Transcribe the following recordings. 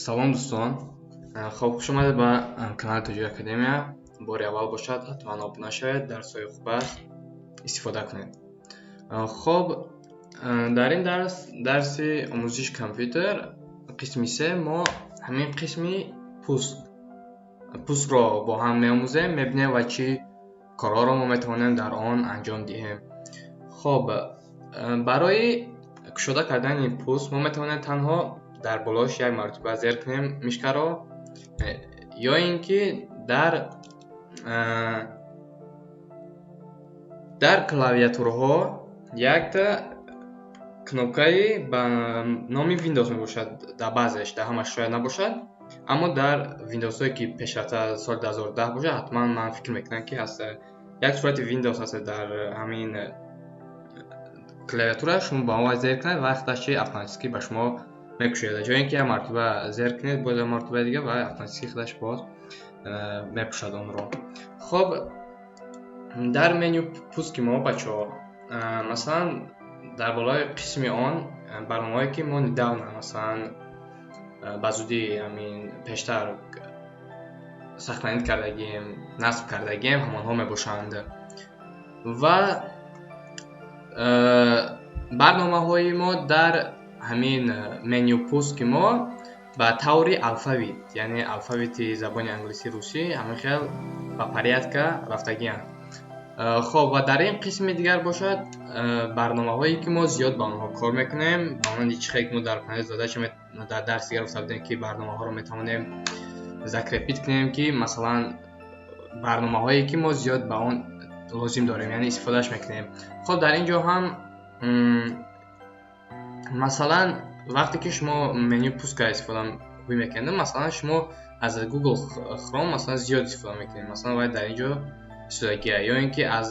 Салом, дӯстон! Хоб, хуш омадед ба канали Тоҷик Академия. Бори аввал бошад, ҳатман обуна шавед, дарсҳои хуб аст, истифода кунед. Хоб, дар ин дарс, дарси омӯзиши компютер, қисми се, мо ҳамин қисми пускро бо ҳам меомӯзем, мебинем ва чӣ корҳоро мо метавонем дар он анҷом диҳем. Хоб, барои кушода кардани пуск мо метавонем танҳо дар болош як маротиба зер кунем мышкаро ё ин ки дар клавиатураҳо якта кнопкаи ба номи Windows мебошад. Дар баъзеш, дар ҳамаш шояд набошад, аммо дар Windowsҳое, ки пешрафта аз соли 2010 бошад, ҳатман ман фикр мекунам, ки ҳаст. Як сурати Windows ҳаст дар ҳамин клавиатура. Шумо ба он зер кунед ва худаш чи автоматически ба шумо мекушояд. Ҷои ин ки як маротиба зер кунед, боз як маротибаи дига, ва автоматически худаш боз мепӯшад онро. Хоб, дар меню пуски мо, бачаҳо, масалан, дар болои қисми он барномаҳое, ки мо недавно, масалан, ба зудӣ, ҳамин пештар сохранить кардагием, насб кардагием, ҳамонҳо мебошанд. Ва барномаҳои мо дар ҳамин меню пуски мо ба таври алфавит, яъне алфавити забони англисӣ, русӣ, ҳамин хел ба порядка рафтагианд. Хоб, ва дар ин қисми дигар бошад барномаҳое, ки мо зиёд ба онҳо кор мекунем, ба монанди чӣ хел ки мо дар панели задача дар дарси дигар гуфта будем, ки барномаҳоро метавонем закрепить кунем, ки масалан барномаҳое, ки мо зиёд ба он лозим дорем, яъне истифодааш мекунем. Хоб, дар ин ҷо ҳам, масалан, вақте ки шумо меню пуска истифода мекунед, масалан, шумо аз Google Chrome, масалан, зиёд истифода мекунед, масалан, вай дар ин ҷо истифодагия, ё ин ки аз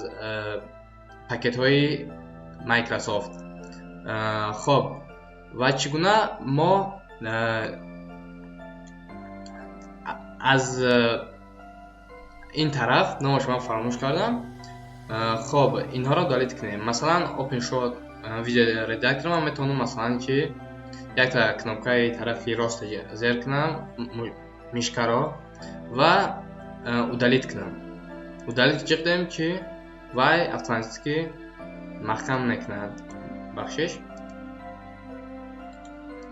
пакетҳои Microsoft. Хоб, ва чӣ гуна мо аз ин тараф, номаш ман фаромӯш кардам, хоб, инҳоро удалить кунем? Масалан, OpenShot видео редактор, ман метавонам, масалан, чи якта кнопкаи тарафи рост зер кунам мышкаро ва удалить кунам. Удалить ҷиқдем, чи вай автоматически маҳкам мекунад. Бахшиш,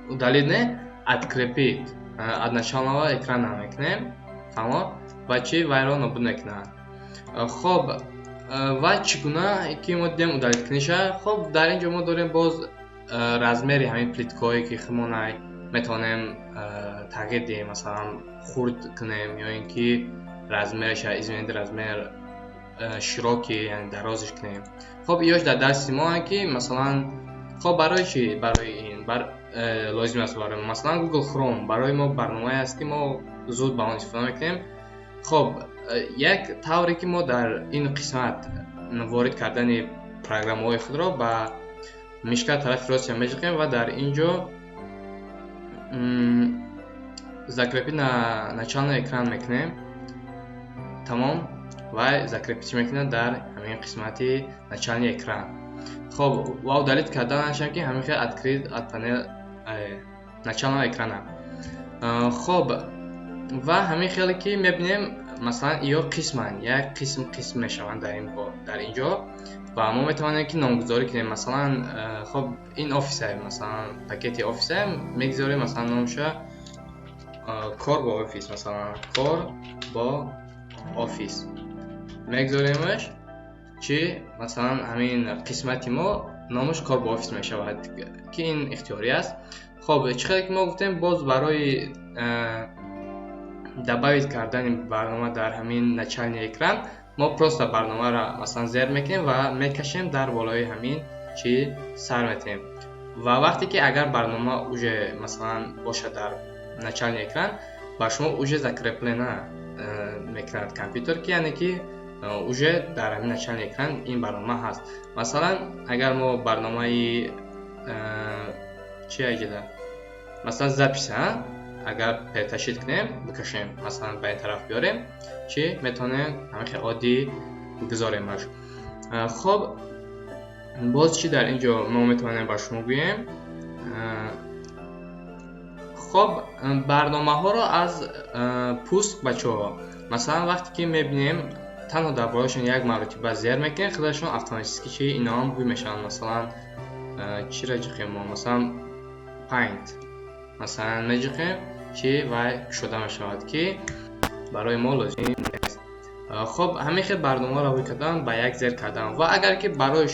удалить не, открепить от начального экрана мекунем, фаҳмо, ва чи вайро нобуд мекунад. Хоб, ва чӣ гуна ки мо дидем удалить куниша? Хоб, дар ин ҷо мо дорем боз размери ҳамин плиткаҳое, ки худмон метавонем тағйир диҳем, масалан, хурд кунем ё ин ки размераша, изменить размер, широкий, яъне дарозиш кунем. Хоб, иёш дар дасти мо, ки масалан, хоб, барои чӣ, барои ин лозим аст барои мо? Масалан, Google Chrome барои мо барномае аст, ки мо зуд ба он истифода мекунем. Хоб, як тавре ки мо дар ин қисмат ворид кардани программаҳои худро ба мышка тарафи ростя меҷиқем ва дар ин ҷо закрепить на начальный экран мекунем. Тамом, вай закрепить мекунад дар ҳамин қисмати начальный экран. Хоб, ва удалить карданашам, ки ҳамин хел открыть от панел начального экрана. Хоб, ва ҳамин хеле ки мебинем, масалан, иё қисманд, як қисм қисм мешаванд дар ин ҷо ва мо метавонем, ки номгузорӣ кунем. Масалан, хоб, ин офисе, масалан, пакети офисе мегузорем, масалан, номша кор бо офис, масалан, кор бо офис мегузоремаш. Чи, масалан, ҳамин қисмати мо номаш кор бо офис мешавад, ки ин ихтиёрӣ аст. Хоб, чӣ хеле ки мо гуфтем, боз барои добавить кардани барнома дар ҳамин начальный экран мо просто барномаро, масалан, зер мекунем ва мекашем, дар болои ҳамин чи сар метиҳем. Ва вақте ки агар барнома уже, масалан, бошад дар начальный экран, ба шумо уже закреплена мекунад компютер, ки яъне ки уже дар ҳамин начальный экран ин барнома ҳаст. Масалан, агар мо барномаи чи аҷида, масалан, запись агар перетащить кунем, бикашем, масалан, ба ин тараф биёрем, чи метавонем ҳамин хел оддӣ гузоремаш. Хоб, боз чӣ дар ин ҷо мо метавонем ба шумо гӯем? Хоб, барномаҳоро аз пуск, бачаҳо, масалан, вақте ки мебинем, танҳо дар болояшон як маротиба зер мекунем, худашон автоматически чи иноам ҳуй мешаванд. Масалан, чиро ҷиқем мо? Масалан, Paint, масалан, меҷиқем, чи вай кушода мешавад, ки барои мо лозим нест. Хоб, ҳамин хел барномаро ҳуй кардан ба як зер кардан. Ва агар ки барои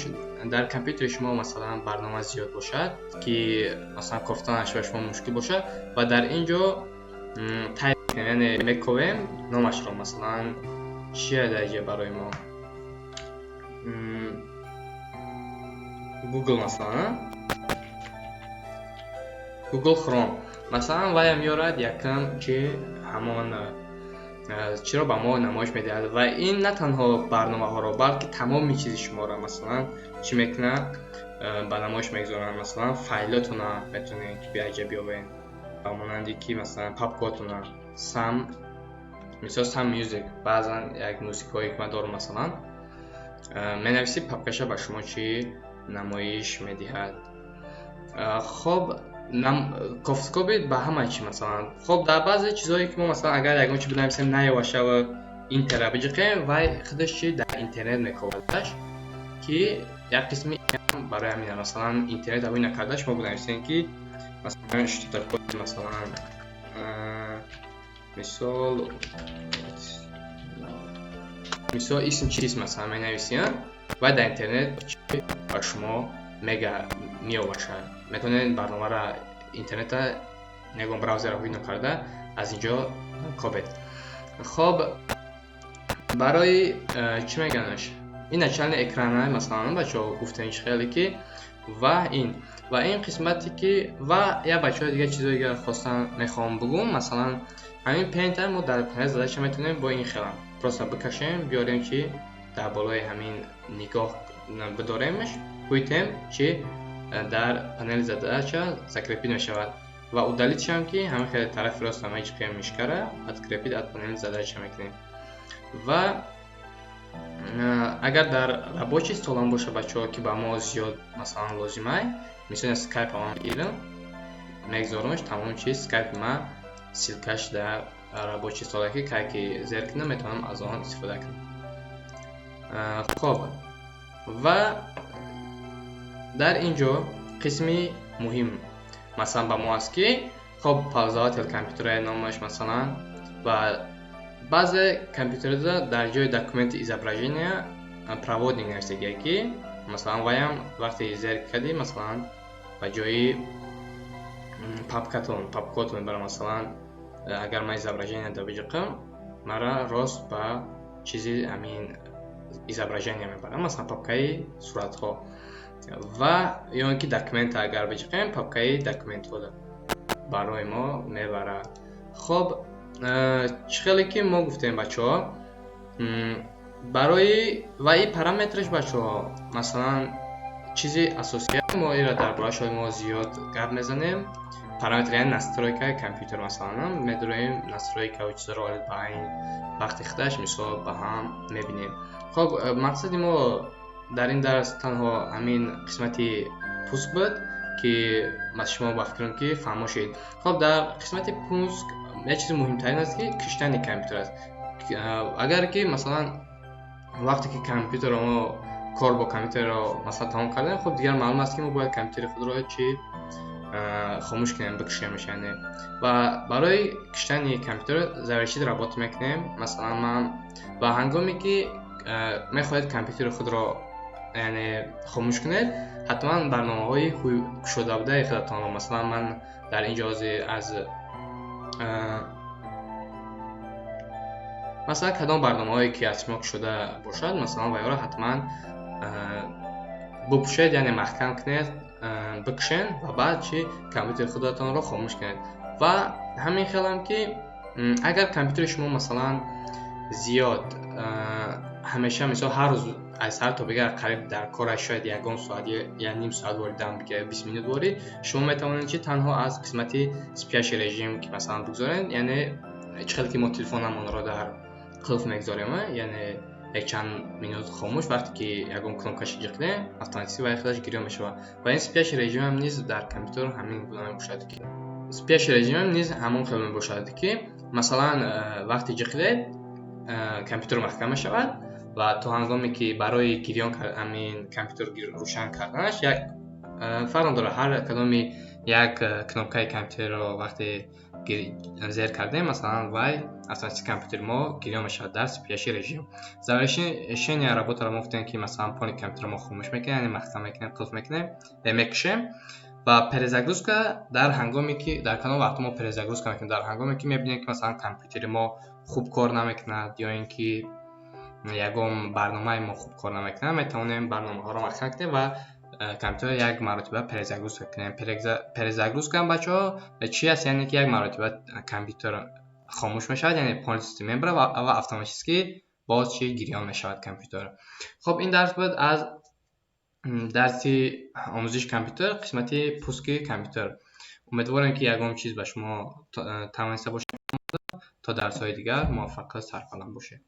дар компютери шумо, масалан, барнома зиёд бошад, ки масалан кофтанаш ба шумо мушкил бошад, ва дар ин ҷо тайп, яъне мековем номашро. Масалан, чия дар ҷа барои мо? Google, масалан, Google Chrome, масалан, вая меорад, якам чи ҳамон чиро ба мо намоиш медиҳад. Ва ин на танҳо барномаҳоро, балки тамоми чизи шуморо, масалан, чӣ мекунад, ба намоиш мегузоранд. Масалан, файлотона метавонед биаҷа биёбед, ба монанди ки, масалан, папкотона, some, мисол, some music, баъзан як мусиқиҳое ки ман дорам, масалан, менависӣ, папкаша ба шумо чӣ намоиш медиҳад. Хоб, кофткоби ба ҳама чи, масалан. Хоб, дар баъзе чизҳое ки мо, масалан, агар ягон чи бинависем, наёвашава, enter а биҷиқем, вай худаш чи дар интернет мековадаш, ки як қисми барои ҳамин, масалан, интернет ҳуй накарда, шумо бинависем, ки масалан, что такое, масалан, мисол, исм чист, масалан, менависем, вай дар интернет ба шумо мега меовашад. Метавонед барномаро, интернета, ягон браузерро ҳуй накарда, аз инҷо кобед. Хоб, барои чӣ меганаш, ин начальный экрана, масалан, бачаҳо, гуфтем хеле ки ва ин қисмате ки ва як бачаҳои дигар чизои дигар хостан мехоҳам бугум. Масалан, ҳамин Paint мо дар панел задача метавонем бо ин хелам просто бикашем, биёрем, чи дар болои ҳамин нигоҳ бидоремаш, ҳуйтем, чи дар панели задача закрепить мешавад. Ва удалить шам, ки ҳамин хеле тарафи рост ҳама ҷиқем мышка ра, открепить от панели задача мекунем. Ва агар дар рабочий стол ам боша, бачаҳо, ки ба мо зиёд, масалан, лозимай, мисол, Скайп ам гирам, мегзорамаш, тамоми чиз, Скайпи ман ссылка ш дар рабочий стол е, ки кай ки зер кунам, метавонам аз он истифода кунам. Хоб, ва дар ин ҷо қисми муҳим, масалан, ба мо аст, ки хоб, пользователь компютера номаш, масалан. Ва баъзе компютерда дар ҷои документы, изображения, проводник нависагия, ки масалан ваям вақте зер кардӣ, масалан, ба ҷои папкатон, папкотон мебарам. Масалан, агар ман изображения да биҷиқам, мара рост ба чизи ҳамин изображения мебарам, масалан, папкаи суратҳо. Ва ё ин ки документа агар биҷиқем, папкаи документҳо барои мо мебарад. Хоб, чӣ хеле ки мо гуфтем, бачаҳо, барои ва ин параметраш, бачаҳо, масалан, чизи асосия, мо ира дар борааш мо зиёд гап мезанем. Параметр, яъне настройка и компютер. Масалан, медуроем настройка ва чизоро ба айн вақти худаш, мисол, ба ҳам мебинем. Хоб, мақсади мо дар ин дарс танҳо ҳамин қисмати пуск буд, ки шумо ба фикрам, ки фаҳмо шудед. Хоб, дар қисмати пуск як чизи муҳимтарин аст, ки киштани компютер аст. Агар ки, масалан, вақте ки компютерро мо кор бо компютерро, масалан, тамом кардем, хоб, дигар маълум аст, ки мо бояд компютери худро чи хомӯш кунем, бикушемш, яъне. Ва барои киштани компютер завершить работу мекунем, масалан, ман. Ва ҳангоме ки мехоҳед компютери худро, яъне, хомӯш кунед, ҳатман барномаҳои кушодабудаи худатонро, масалан, ман дар ин ҷо аз, масалан, кадом барномаҳое ки аз шумо кушода бошад, масалан, вайҳоро ҳатман бупӯшед, яъне маҳкам кунед, бикушен ва баъд чи компютери худатонро хомӯш кунед. Ва ҳамин хелам, ки агар компютери шумо, масалан, зиёд ҳамеша, мисол, ҳар рӯз аз сар то бегар қариб дар кораш, шояд ягон соат я ним соат ворид дам бигирад, 20 минут ворид, шумо метавонед чи танҳо аз қисмати спящий режим, ки, масалан, бигзоред, яъне чӣ хеле ки мо телефонамонро дар қулф мегузорем, яъне якчанд минут хомӯш, вақте ки ягон кнопка ш ҷиқнем, автоматически вай худаш гирён мешавад. Ва ин спящий режим ам низ дар компютер ҳамин гуна мебошад, ки Спящий режим низ ҳамон хел мебошад, ки масалан, вақте ҷиқидед, компютер маҳкам мешавад ва то ҳангоме ки барои гирён ҳамин компютер рӯшан карданаш як фарқ надорад. Ҳар кадоми як кнопкаи компютерро вақте зер кардем, масалан, вай автоматически компютери мо гирён мешавад дар спящий режим. Завершение работаро мо гуфтем, ки масалан, полный компютерро мо хомӯш мекунем, яъне маҳкам мекунем, қулф мекунем, мекушем. Ва перезагрузка дар ҳангоме ки, дар кадом вақт мо перезагрузка мекунем? Дар ҳангоме ки мебинем, ки масалан, компютери мо хуб кор намекунад ё ин ки ягон барномаи мо хуб кор намекунад, метавонем барномаҳоро маҳкам кунем ва компютерро як маротиба перезагрузка кунем. Перезагрузка, бачаҳо, чи аст? Яъне ки як маротиба компютер хомӯш мешавад, яъне полностью мебарад ва автоматически боз чи гирён мешавад компютер. Хуб, ин дарс буд аз дарси омӯзиши компютер, қисмати пуски компютер. Умедворем, ки ягон чиз ба шумо тавониста бошад. То дарсҳои дигар муваффақу сарбаланд бошед.